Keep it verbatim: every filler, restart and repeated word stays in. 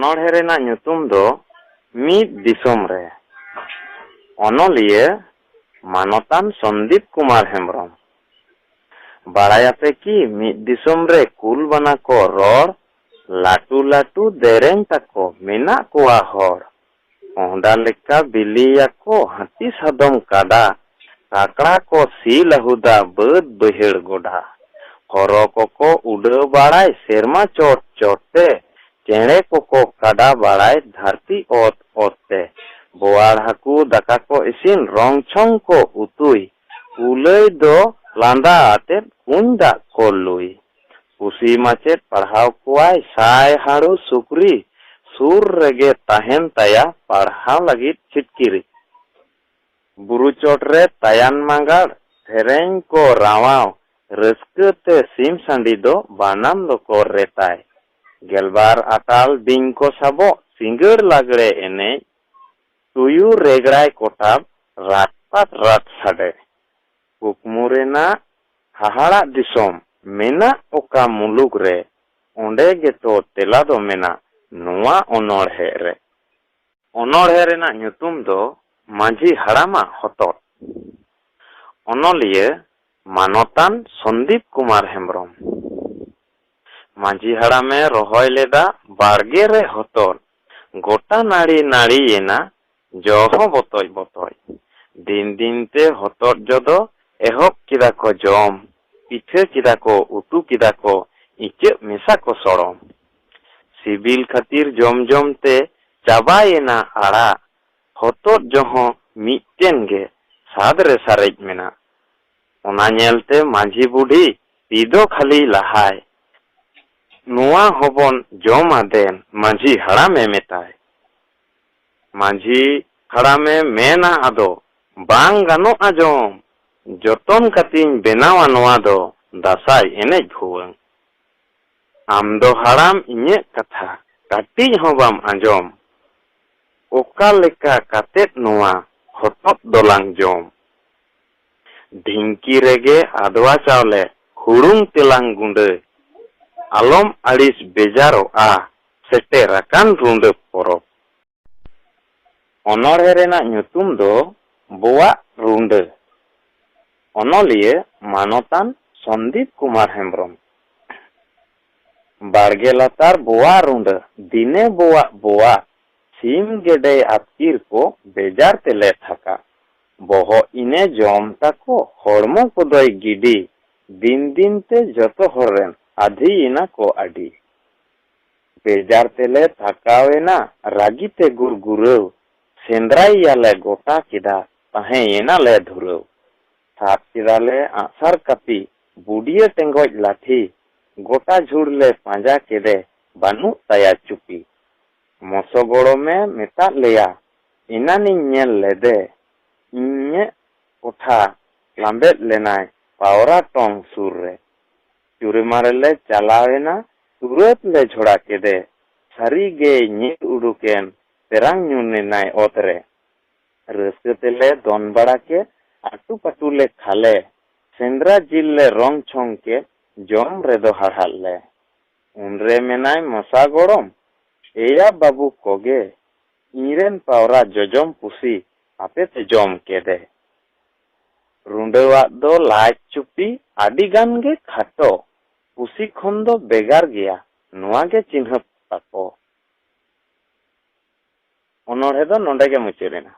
ᱚᱱᱚᱬᱦᱮ ᱨᱮᱱᱟᱜ ᱧᱩᱛᱩᱢ ᱫᱚ ᱢᱤᱫ ᱫᱤᱥᱚᱢ ᱨᱮ᱾ ᱚᱱᱚᱞᱤᱭᱟᱹ ᱢᱟᱱᱚᱛᱟᱱ ᱥᱚᱱᱫᱤᱯ ᱠᱩᱢᱟᱨ ᱦᱮᱢᱵᱽᱨᱚᱢ᱾ ᱵᱟᱲᱟᱭᱟᱯᱮ ᱠᱤ ᱢᱤᱫ ᱫᱤᱥᱚᱢ ᱨᱮ ᱠᱩᱞ ᱵᱟᱱᱟ ᱠᱚ ᱨᱚᱲ, ᱞᱟᱹᱴᱩ ᱞᱟᱹᱴᱩ ᱫᱮᱨᱮᱧ ᱛᱟᱠᱚ ᱢᱮᱱᱟᱜ ᱠᱚᱣᱟ ᱦᱚᱲ᱾ ᱚᱦᱰᱟ ᱞᱮᱠᱟ ᱵᱤᱞᱤᱭᱟᱠᱚ ᱦᱟᱹᱛᱤ ᱥᱟᱫᱚᱢ ᱠᱟᱰᱟ, ᱠᱟᱠᱲᱟ ᱠᱚ ᱥᱤ ᱞᱟᱹᱦᱩᱫᱟ ᱵᱟᱹᱫᱽ ᱵᱟᱹᱭᱦᱟᱹᱲ ᱜᱚᱰᱟ᱾ ᱦᱚᱨᱚ ᱠᱚᱠᱚ ᱩᱰᱟᱹᱣ ᱵᱟᱲᱟᱭ ᱥᱮᱨᱢᱟ ᱪᱚᱴ ᱪᱚᱴ ᱛᱮ, ᱪᱮᱬᱮ ᱠᱚᱠᱚ ᱠᱟᱰᱟ ᱵᱟᱲᱟᱭ ᱫᱷᱟᱹᱨᱛᱤ ᱚᱛ ᱚᱛ ᱛᱮ᱾ ᱵᱳᱣᱟᱲ ᱦᱟᱹᱠᱩ ᱫᱟᱠᱟ ᱠᱚ ᱤᱥᱤᱱ, ᱨᱚᱝ ᱪᱷᱚᱝ ᱠᱚ ᱩᱛᱩᱭ, ᱠᱩᱞᱟᱹᱭ ᱫᱚ ᱞᱟᱸᱫᱟ ᱟᱛᱮᱫ ᱠᱩᱧ ᱫᱟᱜ ᱠᱚ ᱞᱩᱭ᱾ ᱯᱩᱥᱤ ᱢᱟᱪᱮᱫ ᱯᱟᱲᱦᱟᱣ ᱠᱚᱣᱟᱭ ᱥᱟᱭ ᱦᱟᱹᱬᱩ ᱥᱩᱠᱨᱤ, ᱥᱩᱨ ᱨᱮᱜᱮ ᱛᱟᱦᱮᱱ ᱛᱟᱭᱟ ᱯᱟᱲᱦᱟᱣ ᱞᱟᱹᱜᱤᱫ ᱪᱷᱤᱴᱠᱤᱨᱤ᱾ ᱵᱩᱨᱩ ᱪᱚᱴ ᱨᱮ ᱛᱟᱭᱟᱱ ᱢᱟᱸᱜᱟᱲ, ᱥᱮᱨᱮᱧ ᱠᱚ ᱨᱟᱣᱟᱣ, ᱨᱟᱹᱥᱠᱟᱹ ᱛᱮ ᱥᱤᱢ ᱥᱟᱺᱰᱤ ᱫᱚ ᱵᱟᱱᱟᱢ ᱫᱚᱠᱚ ᱨᱮᱛᱟᱭ᱾ ᱜᱮᱞᱵᱟᱨ ᱟᱴᱟᱞ ᱵᱤᱧ ᱠᱚ ᱥᱟᱵᱚᱜ, ᱥᱤᱸᱜᱟᱹᱲ ᱞᱟᱜᱽᱲᱮ ᱮᱱᱮᱡ, ᱛᱩᱭᱩ ᱨᱮᱜᱽᱲᱟᱭ ᱠᱚᱴᱟᱵ, ᱨᱟᱴ ᱯᱟᱴ ᱨᱟᱴ ᱥᱟᱰᱮ᱾ ᱠᱩᱠᱢᱩ ᱨᱮᱱᱟᱜ ᱦᱟᱦᱟᱲᱟᱜ ᱫᱤᱥᱚᱢ ᱢᱮᱱᱟᱜ ᱚᱠᱟ ᱢᱩᱞᱩᱠ ᱨᱮ, ᱚᱸᱰᱮ ᱜᱮᱛᱚ ᱛᱮᱞᱟ ᱫᱚ ᱢᱮᱱᱟᱜ ᱱᱚᱣᱟ ᱚᱱᱚᱬᱦᱮ ᱨᱮ᱾ ᱚᱱᱚᱬᱦᱮ ᱨᱮᱱᱟᱜ ᱧᱩᱛᱩᱢ ᱫᱚ ᱢᱟᱹᱡᱷᱤ ᱦᱟᱲᱟᱢᱟᱜ ᱦᱚᱛᱚᱫ᱾ ᱚᱱᱚᱞᱤᱭᱟᱹ ᱢᱟᱱᱚᱛᱟᱱ ᱥᱚᱱᱫᱤᱯ ᱠᱩᱢᱟᱨ ᱦᱮᱢᱵᱽᱨᱚᱢ᱾ ᱢᱟᱹᱡᱷᱤ ᱦᱟᱲᱟᱢᱮ ᱨᱚᱦᱚᱭ ᱞᱮᱫᱟ ᱵᱟᱲᱜᱮ ᱨᱮ ᱦᱚᱛᱚᱫ, ᱜᱚᱴᱟ ᱱᱟᱹᱲᱤ ᱱᱟᱹᱲᱤᱭᱮᱱᱟ ᱡᱚ ᱦᱚᱸ ᱵᱚᱛᱚᱡ ᱵᱚᱛᱚᱡ᱾ ᱫᱤᱱ ᱫᱤᱱ ᱛᱮ ᱦᱚᱛᱚᱫ ᱡᱚ ᱫᱚ ᱮᱦᱚᱵ ᱠᱮᱫᱟ ᱠᱚ ᱡᱚᱢ, ᱯᱤᱴᱷᱟᱹ ᱠᱮᱫᱟ ᱠᱚ, ᱩᱛᱩ ᱠᱮᱫᱟ ᱠᱚ, ᱤᱪᱟᱹᱜ ᱢᱮᱥᱟ ᱠᱚ ᱥᱚᱲᱚᱢ᱾ ᱥᱤᱵᱤᱞ ᱠᱷᱟᱹᱛᱤᱨ ᱡᱚᱢ ᱡᱚᱢ ᱛᱮ ᱪᱟᱵᱟᱭᱮᱱᱟ ᱟᱲᱟᱜ, ᱦᱚᱛᱚᱫ ᱡᱚ ᱦᱚᱸ ᱢᱤᱫᱴᱮᱱ ᱜᱮ ᱥᱟᱫ ᱨᱮ ᱥᱟᱨᱮᱡ ᱢᱮᱱᱟᱜ᱾ ᱚᱱᱟ ᱧᱮᱞᱛᱮ ᱢᱟᱹᱡᱷᱤ ᱵᱩᱰᱷᱤ ᱛᱤ ᱫᱚ ᱠᱷᱟᱹᱞᱤ ᱞᱟᱦᱟᱭ, "ᱱᱚᱣᱟ ᱦᱚᱸᱵᱚᱱ ᱡᱚᱢᱟ ᱫᱮᱱ ᱢᱟᱹᱡᱷᱤ ᱦᱟᱲᱟᱢᱮ ᱢᱮᱛᱟᱭ᱾" ᱢᱟᱹᱡᱷᱤ ᱦᱟᱲᱟᱢᱮ ᱢᱮᱱᱟ ᱟᱫᱚ, "ᱵᱟᱝ ᱜᱟᱱᱚᱜᱼᱟ ᱡᱚᱢ, ᱡᱚᱛᱚᱱ ᱠᱟᱛᱮᱧ ᱵᱮᱱᱟᱣᱟ ᱱᱚᱣᱟ ᱫᱚ ᱫᱟᱸᱥᱟᱭ ᱮᱱᱮᱡ ᱵᱷᱩᱣᱟᱹᱝ᱾ ᱟᱢ ᱫᱚ ᱦᱟᱲᱟᱢ ᱤᱧᱟᱹᱜ ᱠᱟᱛᱷᱟ ᱠᱟᱹᱴᱤᱡ ᱦᱚᱸ ᱵᱟᱢ ᱟᱸᱡᱚᱢ, ᱚᱠᱟ ᱞᱮᱠᱟ ᱠᱟᱛᱮᱫ ᱱᱚᱣᱟ ᱦᱚᱛᱚᱫ ᱫᱚᱞᱟᱝ ᱡᱚᱢ? ᱰᱷᱤᱝᱠᱤ ᱨᱮᱜᱮ ᱟᱫᱽᱣᱟ ᱪᱟᱣᱞᱮ ᱦᱩᱲᱩᱝ ᱛᱮᱞᱟᱝ ᱜᱩᱸᱰᱟᱹ, ᱟᱞᱚᱢ ᱟᱹᱲᱤᱥ ᱵᱮᱡᱟᱨᱚᱜᱼᱟ, ᱥᱮᱴᱮᱨ ᱟᱠᱟᱱ ᱨᱩᱸᱰᱟᱹ ᱯᱚᱨᱚᱵᱽ᱾ ᱚᱱᱚᱬᱦᱮ ᱨᱮᱱᱟᱜ ᱧᱩᱛᱩᱢ ᱫᱚ ᱵᱚᱣᱟᱜ ᱨᱩᱸᱰᱟᱹ᱾ ᱚᱱᱚᱞᱤᱭᱟᱹ ᱢᱟᱱᱚᱛᱟᱱ ᱥᱚᱱᱫᱤᱯ ᱠᱩᱢᱟᱨ ᱦᱮᱢᱵᱽᱨᱚᱢ᱾ ᱵᱟᱲᱜᱮ ᱞᱟᱛᱟᱨ ᱵᱚᱣᱟᱜ ᱨᱩᱸᱰᱟᱹ, ᱫᱤᱱᱮ ᱵᱚᱣᱟᱜ ᱵᱚᱣᱟᱜ, ᱥᱤᱢ ᱜᱮᱰᱮ ᱟᱹᱛᱠᱤᱨ ᱠᱚ ᱵᱮᱡᱟᱨ ᱛᱮᱞᱮ ᱛᱷᱟᱠᱟ᱾ ᱵᱚᱦᱚᱜ ᱤᱱᱮ ᱡᱚᱢ ᱛᱟᱠᱚ, ᱦᱚᱲᱢᱚ ᱠᱚᱫᱚᱭ ᱜᱤᱰᱤ, ᱫᱤᱱ ᱫᱤᱱ ᱛᱮ ᱡᱚᱛᱚ ᱦᱚᱲ ᱨᱮᱱ ᱟᱹᱫᱷᱤᱭᱮᱱᱟ ᱠᱚ ᱟᱹᱰᱤ᱾ ᱵᱮᱡᱟᱨ ᱛᱮᱞᱮ ᱛᱷᱟᱠᱟᱣᱮᱱᱟ, ᱨᱟᱹᱜᱤ ᱛᱮ ᱜᱩᱨᱜᱩᱨᱟᱹᱣ, ᱥᱮᱸᱫᱽᱨᱟᱭᱮᱭᱟᱞᱮ ᱜᱚᱴᱟ ᱠᱮᱫᱟ, ᱛᱟᱦᱮᱸᱭᱮᱱᱟᱞᱮ ᱫᱷᱩᱨᱟᱹᱣ᱾ ᱥᱟᱵ ᱠᱮᱫᱟᱞᱮ ᱟᱜᱼᱥᱟᱨ ᱠᱟᱹᱯᱤ, ᱵᱩᱰᱤᱭᱟᱹ ᱴᱮᱸᱜᱚᱡ ᱞᱟᱴᱷᱤ, ᱜᱚᱴᱟ ᱡᱷᱩᱲ ᱞᱮ ᱯᱟᱸᱡᱟ ᱠᱮᱫᱮ, ᱵᱟᱹᱱᱩᱜ ᱛᱟᱭᱟ ᱪᱩᱯᱤ᱾ ᱢᱚᱥᱚ ᱜᱚᱲᱚᱢᱮ ᱢᱮᱛᱟᱫ ᱞᱮᱭᱟ, ᱮᱱᱟᱱᱤᱧ ᱧᱮᱞ ᱞᱮᱫᱮ, ᱤᱧᱟᱹᱜ ᱠᱚᱴᱷᱟ ᱞᱟᱸᱵᱮᱫ ᱞᱮᱱᱟᱭ ᱯᱟᱣᱨᱟ ᱴᱚᱝ ᱥᱩᱨ ᱨᱮ᱾ ᱪᱩᱨᱮᱢᱟᱲᱮ ᱞᱮ ᱪᱟᱞᱟᱣᱮᱱᱟ, ᱛᱩᱨᱟᱹᱛ ᱞᱮ ᱡᱷᱚᱲᱟ ᱠᱮᱫᱮ, ᱥᱟᱹᱨᱤ ᱜᱮᱭ ᱧᱤᱨ ᱩᱰᱩᱠᱮᱱ, ᱛᱮᱨᱟᱝ ᱧᱩᱨ ᱮᱱᱟᱭ ᱚᱛ ᱨᱮ᱾ ᱨᱟᱹᱥᱠᱟᱹ ᱛᱮᱞᱮ ᱫᱚᱱ ᱵᱟᱲᱟ ᱠᱮᱫ, ᱟᱹᱴᱩ ᱯᱟᱹᱴᱩ ᱞᱮ ᱠᱷᱟᱞᱮ, ᱥᱮᱸᱫᱽᱨᱟ ᱡᱤᱞ ᱞᱮ ᱨᱚᱝ ᱪᱷᱚᱝ ᱠᱮᱫ, ᱡᱚᱢ ᱨᱮᱫᱚ ᱦᱟᱲᱦᱟᱫ ᱞᱮ᱾ ᱩᱱᱨᱮ ᱢᱮᱱᱟᱭ ᱢᱚᱥᱟ ᱜᱚᱲᱚᱢ, ᱮᱭᱟ ᱵᱟᱹᱵᱩ ᱠᱚᱜᱮ, ᱤᱧᱨᱮᱱ ᱯᱟᱣᱨᱟ ᱡᱚᱡᱚᱢ ᱯᱩᱥᱤ ᱟᱯᱮ ᱯᱮ ᱡᱚᱢ ᱠᱮᱫᱮ᱾ ᱨᱩᱸᱰᱟᱹᱣᱟᱜ ᱫᱚ ᱞᱟᱡ ᱪᱩᱯᱤ ᱟᱹᱰᱤ ᱜᱟᱱ ᱜᱮ ᱠᱷᱟᱴᱚ, ᱯᱩᱥᱤ ᱠᱷᱚᱱ ᱫᱚ ᱵᱮᱜᱟᱨ ᱜᱮᱭᱟ, ᱱᱚᱣᱟ ᱜᱮ ᱪᱤᱱᱦᱟᱹᱯ ᱛᱟᱠᱚ᱾ ᱚᱱᱚᱬᱦᱮ ᱫᱚ ᱱᱚᱰᱮ ᱜᱮ ᱢᱩᱪᱟᱹᱫ ᱮᱱᱟ᱾